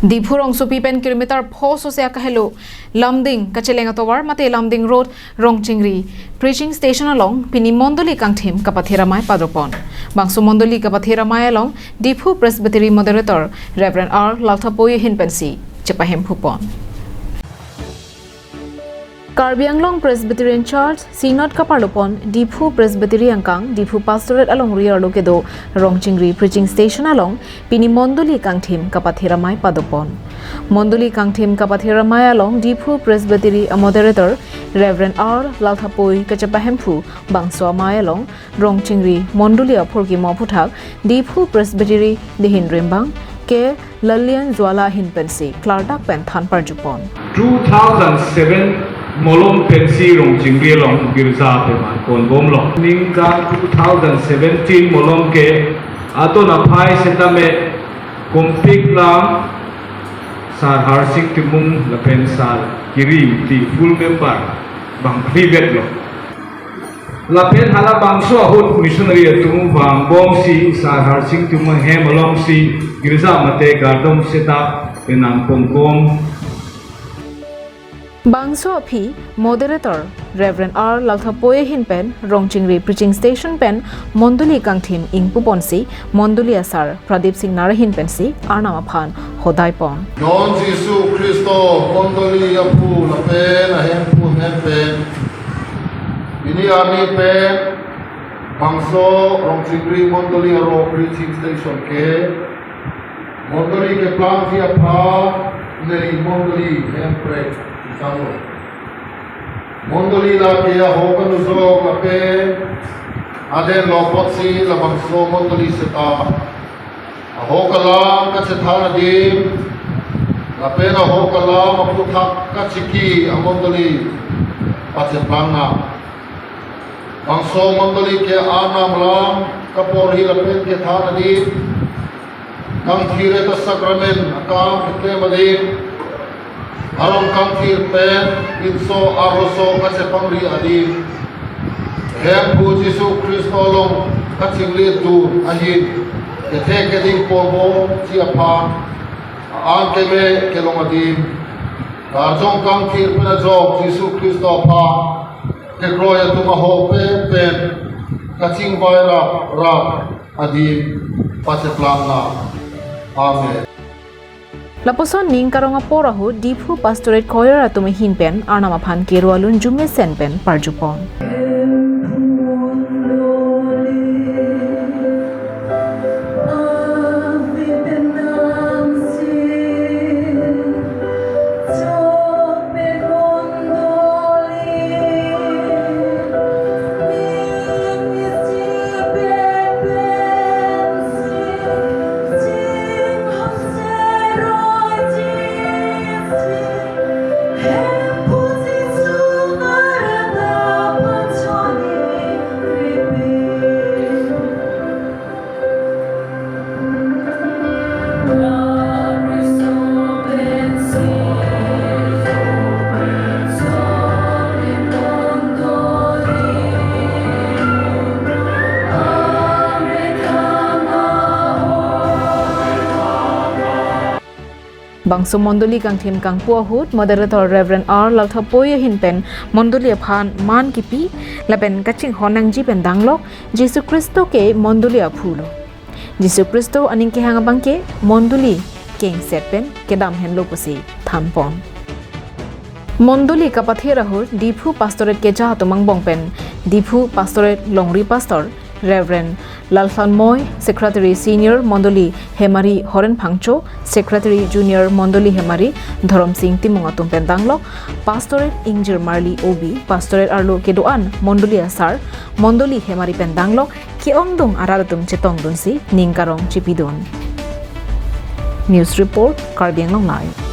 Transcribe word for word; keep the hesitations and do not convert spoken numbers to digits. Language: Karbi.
Diphu rongsopi pen kilometer pho sose akahelo Lumding kacheleng atovar mate Lumding Road Rongchingri Preaching Station along pini mondoli kangthim kapathir amei padopon. Bangso mondoli kapathir amei along Diphu Presbytery Moderator Reverend R Lalthapoi ahin pensi chepahemphupon. Karbi Anglong Presbyterian Church Synod kaparlopon Diphu Presbytery angkang Diphu Pastorate alongri arlo kedo Rongchingri Preaching Station along pini mondoli kangthim kapathir amei padopon. Mondoli kangthim kapathir amei along Diphu Presbytery a Moderator Reverend R Lalthapoi kachepahemphu bangso amei along Rongchingri mondoli aphurkimo aphuthak Diphu Presbytery dihin rimbang ke Lalian Juala ahin pensi klardak pen than parjupon. Two thousand seven malom pensi Rongchingri along girja peman ponbomlo. Ningkan two thousand seventeen malom ke adon aphai setame kompik lam Sar Harsing Timung lapen Sar Kiri Ingti full member bang privet lo. Lapen halabangso ahut missionary atum vangbomsi Sar Harsing Timung ahem alongsi girja mate kardom seta penang ponbom. Bangso aphi Moderator Reverend R Lalthapoi ahin pen Rongchingri Preaching Station pen mondoli kangthim ingpuponsi mondoli asar Pradip Singnar ahin pensi Arnam aphan hodaipon. Non Jisu Khristo mondoli aphu lapen ahemphu ahem pen pini arni pen bangso Rongchingri mondoli aro Preaching Station ke mondoli keplangji aphan neli mondoli hemprek tanglo. Mondoli lake ahok anujok lapen aden lo apotsi labangso mondoli seta ahok alam kachethan adim lapen ahok alam aphuthak kachiki amondoli pacheplang nang. Bangso mondoli ke Arnam alam kaporhi lapen kethan adim, kangthir eta sacrament akam keklem adim, arong kangthir pen pinso arloso kachepangri adim, Hemphu Jisu Khristo along kachingletdun ahin kethe keding ponbomji aphan an keme kelong adim, karjong kangthir pen ajok Jisu Khristo aphan kekroi atum ahok pen pen kachingvai rap rap adim pacheplang nang. Amen. Lapuson ning karong apor ahut Diphu Pastorate Choir atum ahin pen Arnam aphan kero alun jumesen pen parjupon. Bangso mondoli kangthim kangpu ahut Moderator Reverend R Lalthapoi ahin pen mondoli aphan man kipi lapen kachinghon nangji pen danglok, Jisu Khristo ke mondoli aphu lo. Jisu Khristo aning kehang abang ke mondoli kengset pen kedam henlo pusi thanpon. Mondoli kapathir ahut Diphu Pastorate keja atum angbong pen Diphu Pastorate longri Pastor Reverend Lalthanmoi, Secretary Senior Mondoli Hemari Horen Phangcho, Secretary Junior Mondoli Hemari Dhorom Sing Timung atum pen danglok, Pastorate Ingjir Marli Obi, Pastorate arlo kedo-an Mondoli asar, Mondoli Hemari pen danglok, ke-ongdung arat atum chetongdunsi ning karong chipidun. News Report, Karbi Anglong Live.